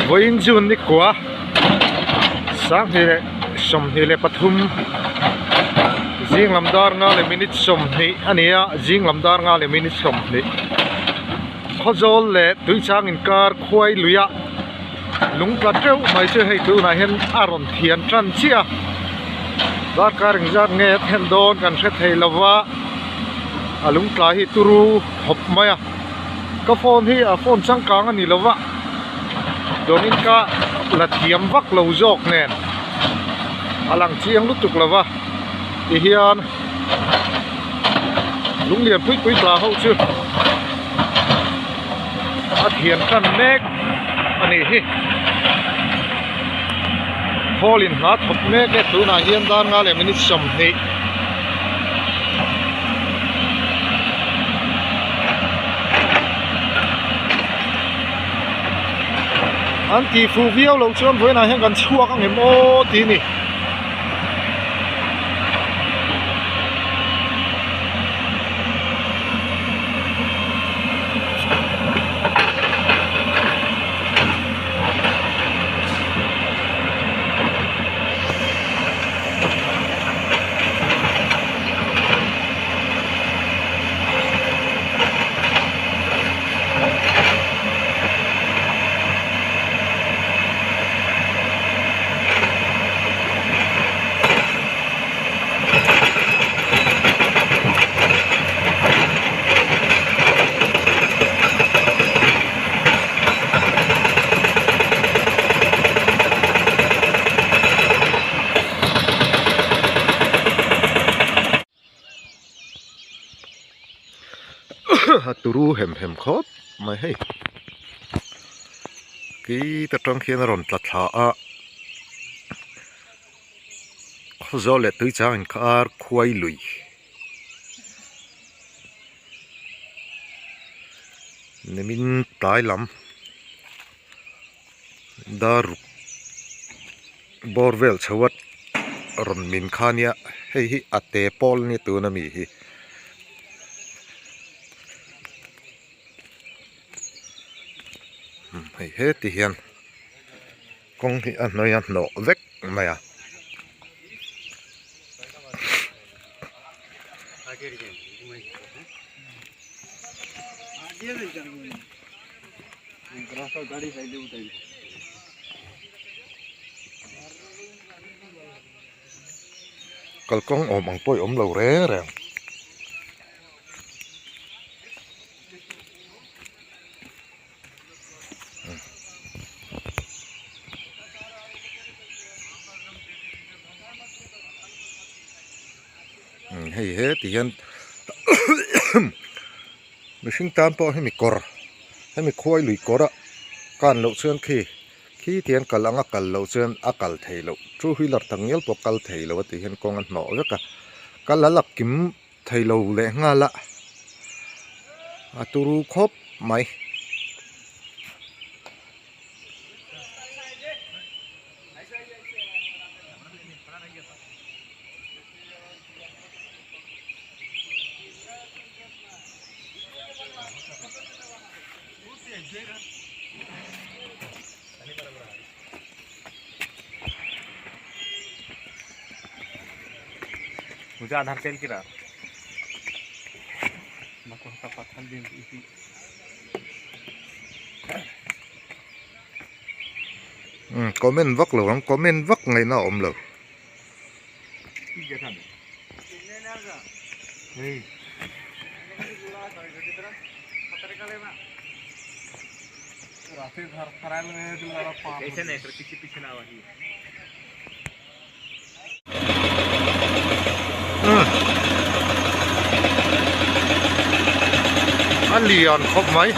Vawiin June ni kua sanghnih leh 23 zing lam dar nga leh minute 20 a ni a zing lam dar nga leh minute 20 Khawzawl leh Tuichang inkar khuai luia lung tla teuh mai chu hei tunah hian a rawn thian tan chiah a darkar engzat nge a thlen dawn kan hre thei lova a lung tla hi turu khawp mai a ka phone hi a phone changkang a ni lova chuanin ka la thiam vak lo zawk nen a lang chiang lutuk lova tihian lung lian pui pui tla ho chu a thian tan mek a nih hi khawl in hna thawk mek e tunah hian dar nga leh minute 20 an tih fuh viau loh chuan vawiinah hian kan chhuak ang em aw tih a ni. A turu hem hem khawp mai hei khi ta tang khian a rawn tla thla a khawzawl leh tuichang inkar khuai lui. Nimin tlai lam dar ruk bawr vel chho a rawn min kha nia hei hi a te pawl ania tuna mi hi. Hei heti hian kawng hi a hnuai a hnawh vek mai a. Kalkawng awm ang pawh i awm lo reng reng. Hei heti hian mihring tan pawh hemi kawr hemi khuai lui kawr a kan loh chuan khi khi tiang kal anga kal loh chuan a kal theih loh two wheeler tak ngial pawh kal thei lo a tih hian kawng a hnawh vek a kal a la kim thei lo leh nghal a a turu khawp mai. Comment vak lo ang comment vak ngaihna a awm lo. A lian khawp mai.